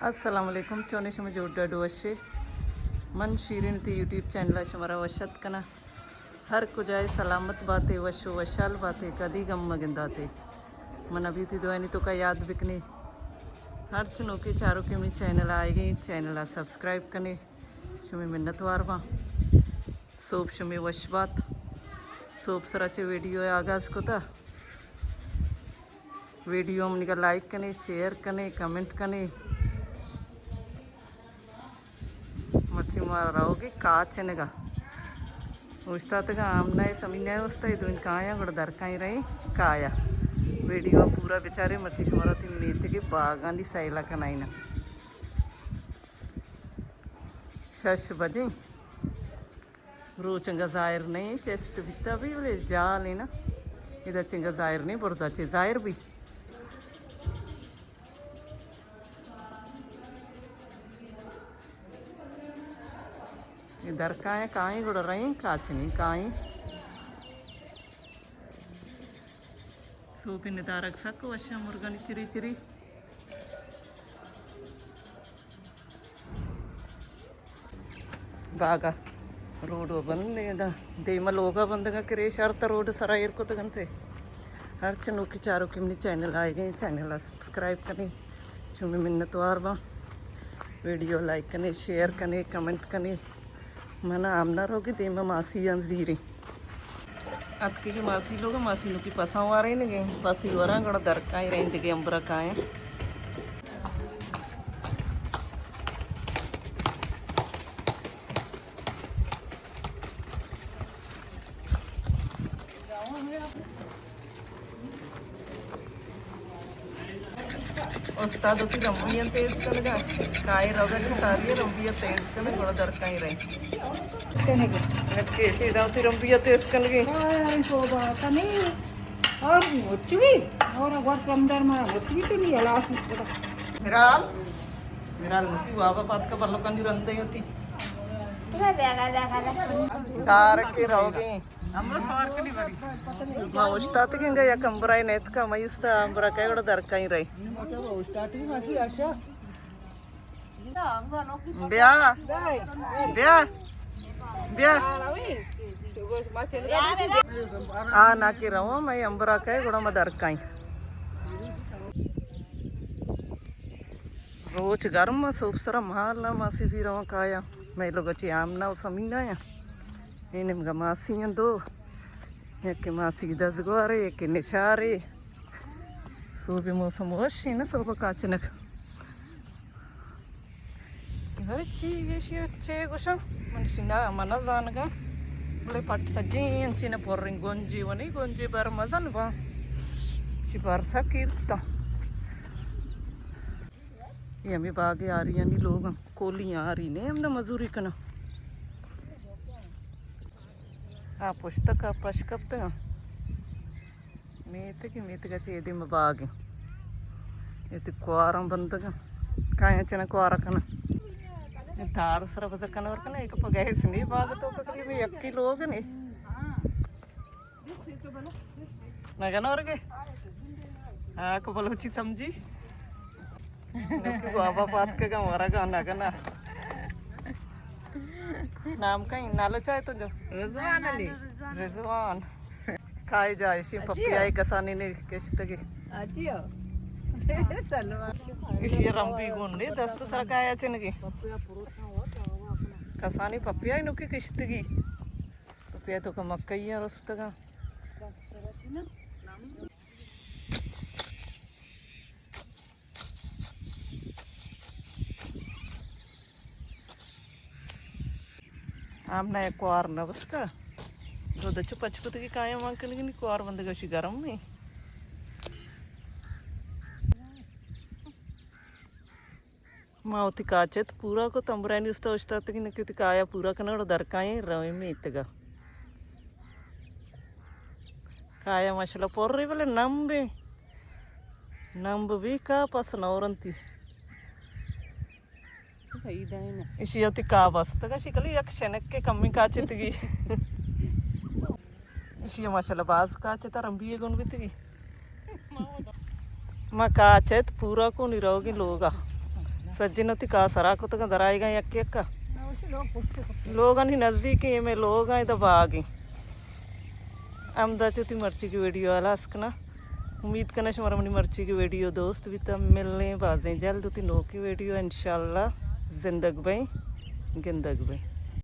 السلام علیکم، چونے شما؟ جوڑ ڈاڈو وشے؟ من شیرین تی یوٹیوب چینل ءَ شمارا وش اتک کناں۔ ہر کجائے سلامت باتے، وش و وشحال باتے، کدی غم مگنداتے۔ من ابھی تی دعائنی توکا یاد بکنے۔ ہرچ نوکے چاروکے منی چینل آئے گئے، چینل ءَ سبسکرائب کنے۔ شمے منتوار باں۔ سوب شمے وش بات۔ سوب سرا چہ ویڈیو آغاز کتا۔ ویڈیو منیگا لائک کنے، شیئر کنے، کمنٹ کنے۔ مرچی ما روگی کاچنگا۔ اوشتاتگا آمنائے سمینائے واسطہ، اے دوئیں کایاں گڑا درکائیں رئیں کایا۔ ویڈیو پورا بچارے، مرچی شمارا تی میتگے باغانی سیلا کنائینا۔ شش بجیں۔ روچ انگا ظاہر نہ ایں، چست بیتا بی، بلے جال ایں نا۔ ادا چنگا ظاہر نہ ایں، برزا چے ظاہر بی۔ اے درکائیں کائیں گڑا رئیں، کاچنیں کائیں۔ سوبی ندارگ سک وشیں، مرگانی چری چری۔ باگا روڈ و بند ایں، دا دیما لوگا بندگا کرے شرط روڈ سرا ایر کتگ انت۔ ہرچ نوکی چاروکی منی چینل آئے گئے، چینل ءَ سبسکرائب کنے، شمے منتوار باں۔ ویڈیو لائک کنے، شیئر کنے، کمنٹ کنے۔ من آمنا روگی دیما ماسی آں زیریں۔ اتکگی ماسی لوگ، ماسی نوکی پساں وارینگیں، پسی وراں گڑا درکائیں رئیں دگہ امبرا کائیں۔ استاد وتی رمبیاں تیز کنگا، کائے روگا چہ ساری رمبیاں تیز کنگ، گڑا درکائیں رئیں۔ نکے شیدا وتی رمبیاں تیز کنگے۔ ہائے، توبہ، تنے اور مچوی، اور گوٹ کم در ما مچوی تو نہیں، ہلاس مت کرو۔ میرال، میرال مکی بابا پاتکا بلوکانی رندے ہوتی۔ دار کے روگے۔ ما اوشتاتگیں، انگا یک امبرائے نیتکا، مئی استا امبرا کئے گڑا درکائیں رئیں۔ بیا، بیا، بیا۔ آ نا کہ رواں، مئی امبرا کئے گڑا ما درکائیں۔ روچ گرم، سوب سرا مال ماسی زی رواں کایا۔ مئی لوگ چی آمنا و سمینا یا۔ اے نیمگا ماسی ایں دو۔ یکے ماسی دزگوارے، یکے نشارے۔ سوبی موسم وش ایں نا، سوب کاچنک۔ ہر چی ایشی چے گوشاں، من شنا من زانگا۔ بلے پٹ سجیں انچین پریں گونجی ونی، گونجی بر مزن با۔ شی بر سکیرتا۔ اے ہمے باغ آریانی لوگ اں، کولی آری نے ہمدا مزوری کناں۔ آ پشتک ءَ پش کپتگ اں۔ میتگ، میتگ ءَ چہ اے دیم باغ ایں۔ اے تی کواراں بندگ اں۔ کایاں چنا کوارا کناں۔ اے دار سرا بزر کنور کناں، ایک پہ گیس نے باغ تو ککری میں یکی لوگ نے۔ نہ کنور کے؟ ہاں، کو بلوچی سمجھی؟ نوکی بابا پاتکگاں ورگاں نگنا۔ نام کئیں؟ نالو چائے تو جو؟ رضوان علی۔ رضوان۔ کائے جائشی پپیا ءَ کسانی نے کشتگی۔ اچی ہو۔ سلمان۔ ایشی رمبی گون نے دست سر کایا چنگی۔ کسانی پپیا نوکی کشتگی۔ پپیا تو کہ مکئی رستگاں۔ آمنا یک کوار نہ بستا۔ دو دچو پچ کتگی کایا مان کنگی نی کوار بندگا شی گرم نی۔ ما وتی کاچت پورا کو تمبرانی استا اشتاتگی نکی وتی کایا پورا کنگڑ درکائیں رویں میتگا۔ کایا ماشاءاللہ پر ری بلے نم بے۔ نم بی کا پس نورنتی۔ ایشی وتی کا بستگا، شکلی یک شنک کے کمی کاچتگی۔ ایشی ماشاءاللہ باز کاچتا رمبی گون بیتگی۔ ما کاچت پورا کو نی روگی لوگا۔ سجن وتی کا سرا کتگا درائیگا یک یکا۔ لوگانی نزدیکی میں لوگا ادا باگی۔ ہمدا چو تی مرچی کی ویڈیو ہلاس کنا۔ امید کنا شمارا منی مرچی کی ویڈیو دوست بیتا۔ ملیں بازیں جلد تی نوکی ویڈیو انشاءاللہ۔ زندگ بیں، گندگ بیں۔